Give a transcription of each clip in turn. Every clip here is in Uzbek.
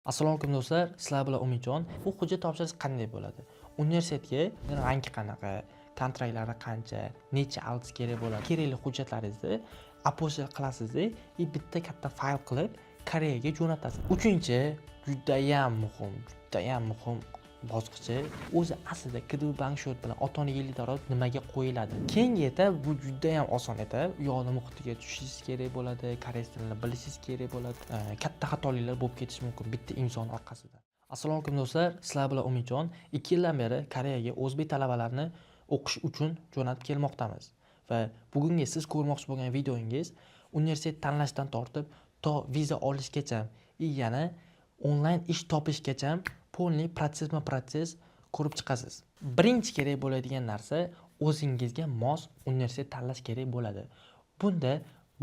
Assalomu alaykum, do'stlar, sizlar bilan Umidjon. Bu hujjat topshirish qanday bo'ladi? Universitetga rangi qanaqa, kontraktlari qancha, necha IELTS kerak bo'ladi? Kerakli hujjatlaringizni apostille qilasizda и bitta katta fayl qilib Koreyaga jo'natasiz. Uchinchi, judayam muhim, judayam muhim bosqichi: o'zi aslida КДВ bank счет bilan ota ona yillik daromad nimaga qo'yiladi? Keyingi etap, bu judayam oson etap. U yoqni muhitiga tushishingiz kerak bo'ladi, koreys tilini bilishingiz kerak bo'ladi. Katta xatoliklar bo'lib ketishi mumkin bitta imzoni orqasida. Assalomu alaykum, do'stlar, sizlar bilan Umidjon. 2 yildan beri Koreyaga o'zbek talabalarini o'qish uchun jo'natib kelmoqdamiz va bugungi siz ko'rmoqchi bo'lgan videongiz universitet tanlashdan tortib to viza olishgacha и yana onlayn ish topishgacha полный protsessma protsess ko'rib chiqasiz. Birinchi kerak bo'ladigan narsa, o'zingizga mos universitet tanlash kerak bo'ladi. Bunda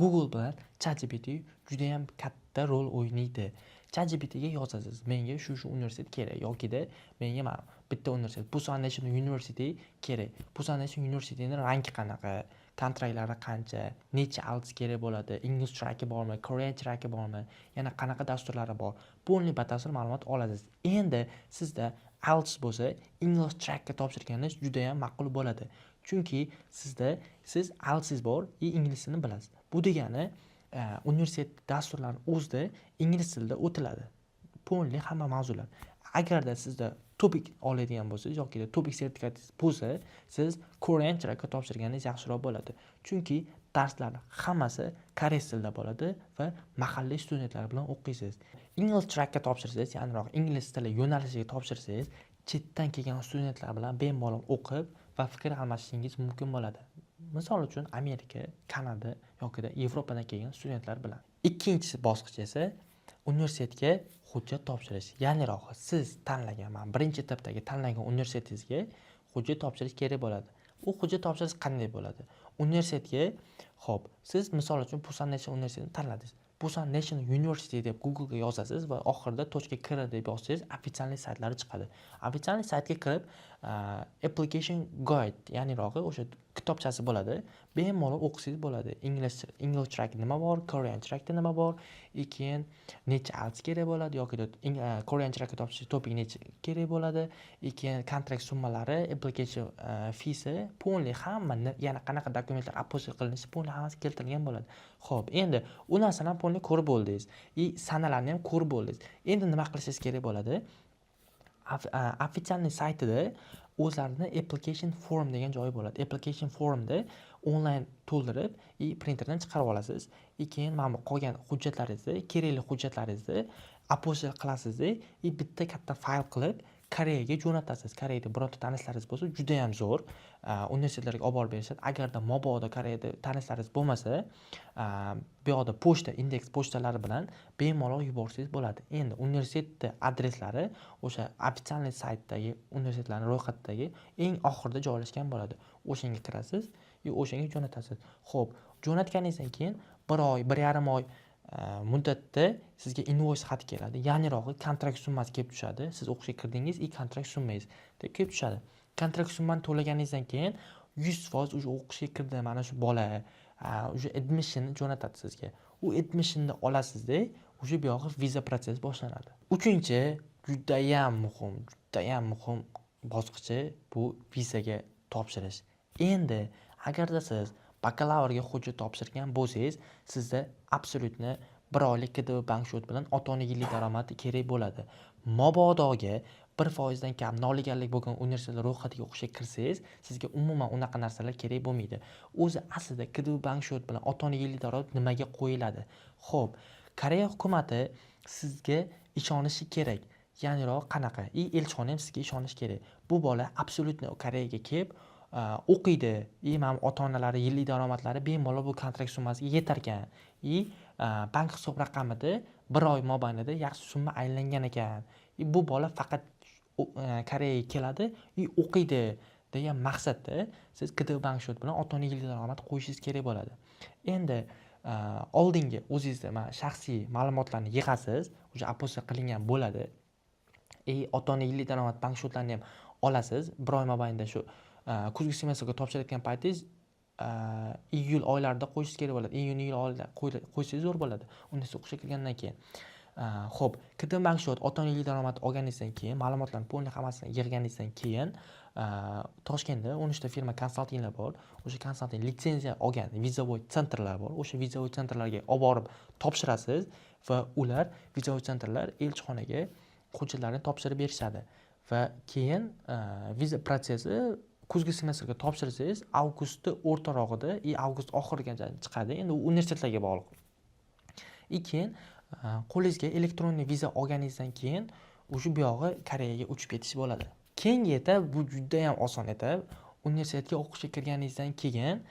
Google bilan ChatGPT judayam katta rol o'ynaydi. ChatGPTga yozasiz: menga shu shu universitet kerak yokida menga mana bitta universitet, Busan National University kerak. Busan National Universityni rangi qanaqa, kontraktlari qancha, necha IELTS kerak bo'ladi, English tracki bormi, Korean tracki bormi, yana qanaqa dasturlari bor, полный batafsil ma'lumot olasiz. Endi sizda IELTS bo'lsa, English trackka topshirganingiz judayam ma'qul bo'ladi, chunki sizda siz IELTSingiz bor и ingliz tilini bilasiz. Bu degani universitet dasturlarini o'zida ingliz tilida o'tiladi полный hamma mavzular. Agarda sizda TOPIK oladigan bo'lsangiz yoki TOPIK sertifikatingiz bo'lsa, siz Korean trackka topshirganingiz yaxshiroq bo'ladi, chunki darslar hammasi koreys tilida bo'ladi va mahalliy studentlar bilan o'qiysiz. English trackka topshirsangiz, ya'niroq ingliz tili yo'nalishiga topshirsangiz, chetdan kelgan studentlar bilan bemalol o'qib va fikr almashishingiz mumkin bo'ladi, misol uchun, Amerika, Kanada yokida Yevropadan kelgan studentlar bilan. Ikkinchi bosqich esa universitetga hujjat topshirish, ya'nirog'i siz tanlagan, mana birinchi etapdagi tanlagan universitetingizga hujjat topshirish kerak bo'ladi. U hujjat topshirish qanday bo'ladi universitetga? Ho'p, siz, misol uchun, Busan National universitetini tanladingiz. Busan National University deb Googlega yozasiz va oxirida .kr deb yozsangiz, официальный saytlari chiqadi. Официальный saytga kirib, application guide, ya'nirog'i o'sha kitobchasi bo'ladi, bemalol o'qisangiz bo'ladi. English track nima bor, Korean trackda nima bor и keyin necha IELTS kerak bo'ladi yoki Korean trackka topshirish TOPIK necha kerak bo'ladi и keyin kontrakt summalari, application feesi полный hamma, yana qanaqa dokumentlar apostille qilinishi, полный hammasi keltirilgan bo'ladi. Ho'p, endi u narsalarni полный ko'rib bo'ldingiz и sanalarni ham ko'rib bo'ldingiz. Endi nima qilishingiz kerak bo'ladi? Официальный saytida o'zlarini application form degan joyi bo'ladi. Application formda onlayn to'ldirib и printerdan chiqarib olasiz и keyin mana bu qolgan hujjatlaringizni, kerakli hujjatlaringizni apostille qilasizda и bitta katta fayl qilib Koreyaga jo'natasiz. Koreyada bironta tanishlaringiz bo'lsa, judayam zo'r, universitetlarga olib borib berishadi. Agarda mabodo Koreyada tanishlaringiz bo'lmasa, bu yoqda pochta, indeks pochtalari bilan bemalol yuborsangiz bo'ladi. Endi universitetni adreslari o'sha официальный saytdagi universitetlarni ro'yxatidagi eng oxirida joylashgan bo'ladi. O'shanga kirasiz и o'shanga jo'natasiz. Ho'p, jo'natganingizdan keyin bir oy, 1,5 oy muddatda sizga invoice xati keladi, ya'nirog'i kontrakt summasi kelib tushadi. Siz o'qishga kirdingiz и kontrakt summangiz deb kelib tushadi. Kontrakt summani to'laganingizdan keyin 100% уже o'qishga kirdi mana shu bola, уже admissionni jo'natadi sizga. U admissionni olasizda, уже buyog'i viza protsessi boshlanadi. Uchinchi, judayam muhim, judayam muhim bosqichi, bu vizaga topshirish. Endi agarda siz bakalavrga hujjat topshirgan bo'lsangiz, sizda абсолютно bir oylik КДВ bank счет bilan ota ona yillik daromadi kerak bo'ladi. Mabodoga 1%dan kam noligallik bo'lgan universitetlar ro'yxatiga o'qishga kirsangiz, sizga umuman unaqa narsalar kerak bo'lmaydi. O'zi aslida КДВ bank счет bilan ota ona yillik daromad nimaga qo'yiladi? Ho'p, Koreya hukumati sizga ishonishi kerak, ya'niroq qanaqa и elchixona ham sizga ishonishi kerak: bu bola абсолютно Koreyaga kelib o'qiydi и mana ota onalari yillik daromadlari bemalol bu kontrakt summasiga yetarkan и bank hisob raqamida bir oy mobaynida yaxshi summa aylangan ekan и bu bola faqat Koreyaga keladi и o'qiydi degan maqsadda siz КДВ bank счет bilan ota ona yillik daromad qo'yishingiz kerak bo'ladi. Endi oldingi o'zingizni mana shaxsiy ma'lumotlarni yig'asiz, уже apostille qilingan bo'ladi и ota ona yillik daromad bank счет larini ham olasiz. Bir oy mobaynida shu kuzgi semestrga topshirayotgan paytingiz, iyul oylarida qo'yishingiz kerak bo'ladi. Iyun, iyul oylarida qo'ysangiz zo'r bo'ladi, universitetga o'qishga kirgandan keyin. Ho'p, КТБ bank счет, ota ona yillik daromad olganingizdan keyin, ma'lumotlarni полный hammasini yig'ganingizdan keyin, Toshkentda 13 ta firma konsaltinglar bor. O'sha konsalting litsenziya olgan визовой центр lar bor. O'sha визовой центр larga olib borib topshirasiz va ular, визовой центр lar, elchixonaga hujjatlarni topshirib berishadi. Va keyin viza protsessi kuzgi semestrga topshirsangiz, avgustni o'rtarog'ida и avgust oxirigacha chiqadi. Endi u universitetlarga bog'liq. И keyin qo'lingizga электронный viza olganingizdan keyin уже buyog'i Koreyaga uchib ketish bo'ladi. Keyingi etap, bu judayam oson etap. Universitetga o'qishga kirganingizdan keyin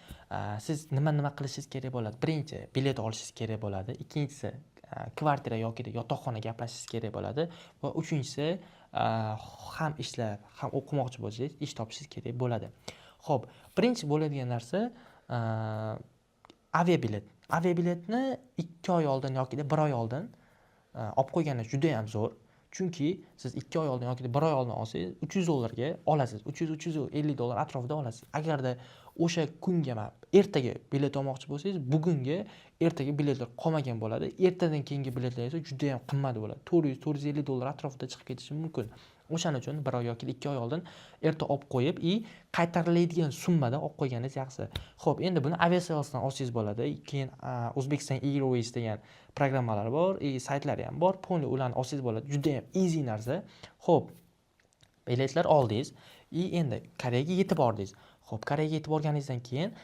siz nima nima qilishingiz kerak bo'ladi? Birinchi, bilet olishingiz kerak bo'ladi. Ikkinchisi, kvartira yoki yotoqxona gaplashishingiz kerak bo'ladi va uchinchisi, ham ishlab, ham o'qimoqchi bo'lsangiz, ish topishingiz kerak bo'ladi. Ho'p, birinchi bo'ladigan narsa aviabilet. Aviabiletni 2 oy oldin yoki bir oy oldin olib qo'yganingiz judayam zo'r. Chunki siz 2 oy oldin yoki bir oy oldin olsangiz, 300 dollarga olasiz, 300, 350 dollar atrofida olasiz. Agarda o'sha kunga, mana ertaga bilet olmoqchi bo'lsangiz, bugunga, ertaga biletlar qolmagan bo'ladi. Ertadan keyingi biletlar esa judayam qimmat bo'ladi, 400, 450 dollar atrofida chiqib ketishi mumkin. O'shaning uchun bir oy yoki 2 oy oldin erta olib qo'yib и qaytariladigan summada olib qo'yganingiz yaxshi. Ho'p, endi buni Aviasalesdan olsangiz bo'ladi. Keyin Uzbekistan Airways degan programmalar bor и saytlari ham bor, полный ularni olsangiz bo'ladi. Judayam easy narsa. Ho'p, biletlar oldingiz и endi Koreyaga yetib bordingiz. Ho'p, Koreyaga yetib borganingizdan keyin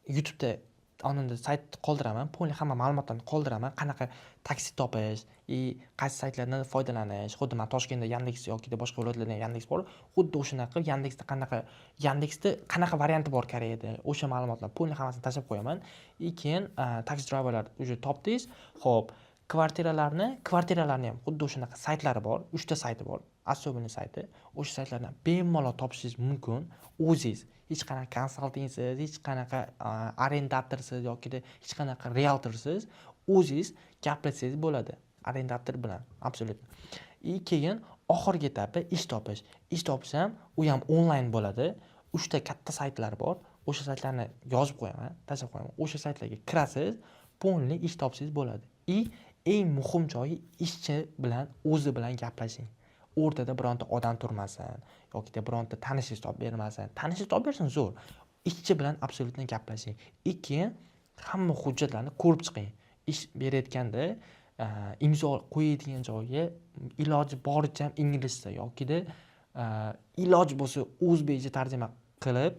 YouTubeda oldinda sayt qoldiraman, полный hamma ma'lumotlarni qoldiraman, qanaqa taksi topish и qaysi saytlardan foydalanish. Xuddi mana Toshkentda Yandeks yoki boshqa viloyatlarda Yandeks bor, xuddi o'shanaqa qilib Yandeksda qanaqa, Yandeksda qanaqa varianti bor Koreyada, o'sha ma'lumotlar полный hammasini tashlab qo'yaman. И keyin taksi driverlar уже topdingiz. Ho'p, kvartiralarni ham xuddi o'shanaqa saytlari bor, uchta sayti bor, особенный sayti. O'sha saytlardan bemalol topishingiz mumkin o'zingiz, hech qanaqa konsaltingsiz, hech qanaqa arendatorsiz yokida hech qanaqa rieltorsiz. O'zingiz gaplashsangiz bo'ladi arendator bilan абсолютно. И keyin oxirgi etapi ish topish. Ish topish ham, u ham onlayn bo'ladi. Uchta katta saytlar bor, o'sha saytlarni yozib qo'yaman, tashlab qo'yaman. O'sha saytlarga kirasiz, полный ish topsangiz bo'ladi. И eng muhim joyi, ishchi bilan o'zi bilan gaplashing. O'rtada bironta odam turmasin yokida bironta tanishingiz topib bermasin. Tanishingiz topib bersin, zo'r. Ishchi bilan абсолютно gaplashing и keyin hamma hujjatlarni ko'rib chiqing. Ish berayotganda imzo qo'yadigan joyiga iloji boricha ham inglizcha yokida iloji bo'lsa o'zbekcha tarjima qilib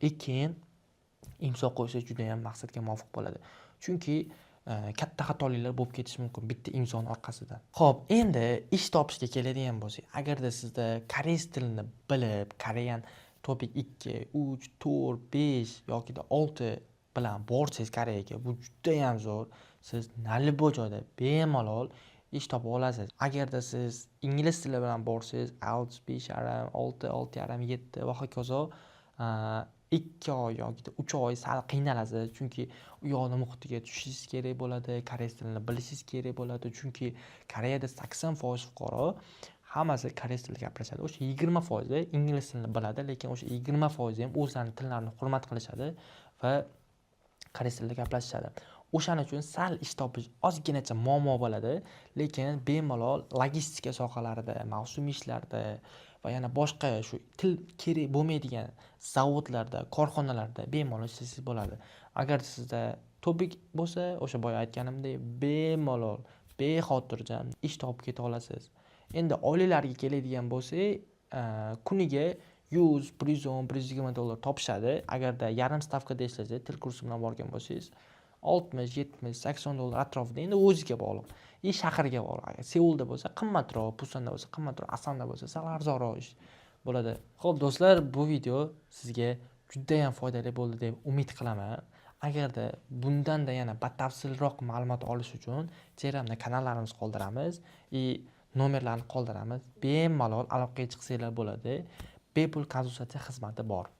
и keyin imzo qo'ysa, judayam maqsadga muvofiq bo'ladi. Chunki katta xatoliklar bo'lib ketishi mumkin bitta imzoni orqasidan. Ho'p, endi ish topishga keladigan bo'lsak, agarda sizda koreys tilini bilib, Korean TOPIK 2, 3, 4, 5 yokida 6 bilan borsangiz Koreyaga, bu judayam zo'r. Siz на любой joyda bemalol ish topa olasiz. Agarda siz ingliz tili bilan borsangiz, IELTS 5,5, 6, 6,5, 7 va hokazo, 2 oy yoki 3 oy sal qiynalasiz, chunki u yoqni muhitiga tushishingiz kerak bo'ladi, koreys tilini bilishingiz kerak bo'ladi. Chunki Koreyada 80% fuqaro hammasi koreys tilida gapirishadi. O'sha 20%i ingliz tilini biladi, lekin o'sha 20%i ham o'zlarini tillarini hurmat qilishadi va koreys tilida gaplashishadi. O'shaning uchun sal ish topish ozginacha muammo bo'ladi, lekin bemalol logistika sohalarida, mavsumiy ishlarda va yana boshqa shu til kerak bo'lmaydigan zavodlarda, korxonalarda bemalol ishlasangiz bo'ladi. Agar sizda TOPIK bo'lsa, o'sha boya aytganimdek, bemalol, bexotirjam ish topib keta olasiz. Endi oyliklarga keladigan bo'lsak, kuniga 100, 110, 120 dollar topishadi. Agarda yarim stavkada ishlasangiz, til kursi bilan borgan bo'lsangiz, 60, 70, 80 dollar atrofida. Endi o'ziga bog'liq и shaharga bog'liq. Agar Seulda bo'lsa, qimmatroq, Pusanda bo'lsa, qimmatroq, Asanda bo'lsa, sal arzonroq ish bo'ladi. Ho'p, do'stlar, bu video sizga judayam foydali bo'ldi deb umid qilaman. Agarda bundanda yana batafsilroq ma'lumot olish uchun Telegramda kanallarimizni qoldiramiz и nomerlarni qoldiramiz. Bemalol aloqaga chiqsanglar bo'ladi. Bepul konsultatsiya xizmati bor.